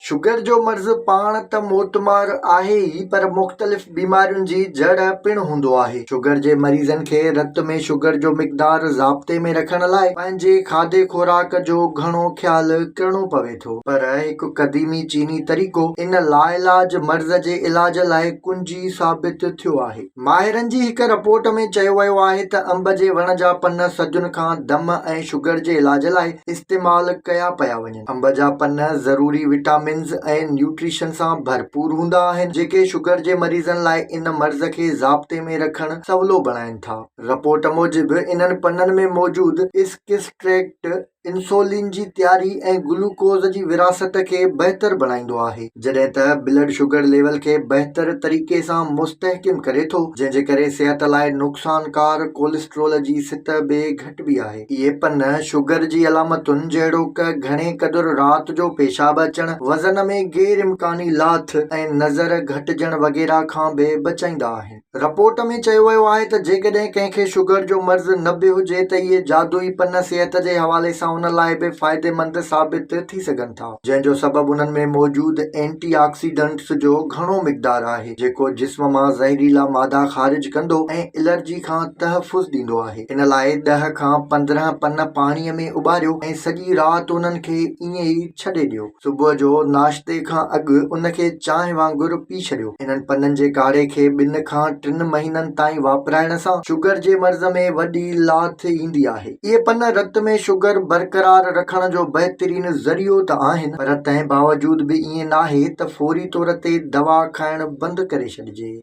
Sugar جو مرض پاڻ ته موتمار آهي ئي پر مختلف بيمارين جي جڙ پڻ هوندو آهي. شگر جي مريضن کي رت ۾ شگر جو مقدار ضابطي ۾ رکڻ لاء پنهنجي کاڌي خوراڪ جو گهڻو خيال ڪرڻو پوي ٿو. پر هڪ قديمي چيني طريقو ان لاعلاج مرض جي علاج لاء ڪنجي ثابت ٿيو آهي. ماهرن جي هڪ رپورٽ ۾ چيو ويو آهي ته انب جي وڻ جا پن صدين کان دم ۽ شگر جي علاج لاء استعمال ڪيا پيا وڃن. انب جا پن ضروري وٽامنز ۽ نيوٽريشن سان ڀرپور هوندا آهن، جيڪي شگر جي مريضن لاء ان مرض کي ضابطي ۾ رکڻ سولو بڻائين ٿا. رپورٽ موجب انهن پنن ۾ موجود اسڪسٽريڪٽ انسولين جي تياري ۽ گلوڪوز جي ورهاست کي بهتر بڻائيندو آهي، جڏهن ته بلڊ شگر ليول کي بهتر طريقي سان مستحڪم ڪري ٿو، جنهن جي ڪري صحت لاء نقصانڪار ڪوليسٽرول جي سطح به گهٽبي آهي. اهي پن شگر جي علامتن جهڙوڪ گهڻي قدر رات جو پيشاب اچڻ، وزن ۾ غير امڪاني لاٿ ۽ نظر گهٽجڻ وغيره کان به بچائيندا آهن. رپورٽ ۾ چيو ويو آهي ته جيڪڏهن ڪنهن کي شگر جو مرض نه به هجي ته اهي جادوئي پن صحت جي حوالي سان ان لاء به فائديمند ثابت ٿي سگهن ٿا جنهن جو سبب انهن ۾ موجود اينٽي آڪسيڊنٽس جو گهڻو مقدار آهي جيڪو جسم مان زهريلا مادا خارج ڪندو ۽ الرجي کان تحفظ ڏيندو آهي. ان لاء ڏهه کان 15 پن پاڻيء ۾ اٻاريو ۽ سڄي رات انهن کي ائين ئي ڇڏي ڏيو. صبح جو ناشتي کان اڳ ان کي چانهه وانگر پي ڇڏيو. انهن پنن جي ڪاڙهي کي ٻن کان ٽن مهينن تائين واپرائڻ سان شگر جي مرض ۾ وڏي لاٿ ايندي آهي. اهي پن رت ۾ شگر برقرار رکڻ جو بهترين ذريعو ته آهن پر تنهن باوجود به ائين ناهي ته فوري طور تي دوا کائڻ بند ڪري ڇڏجي.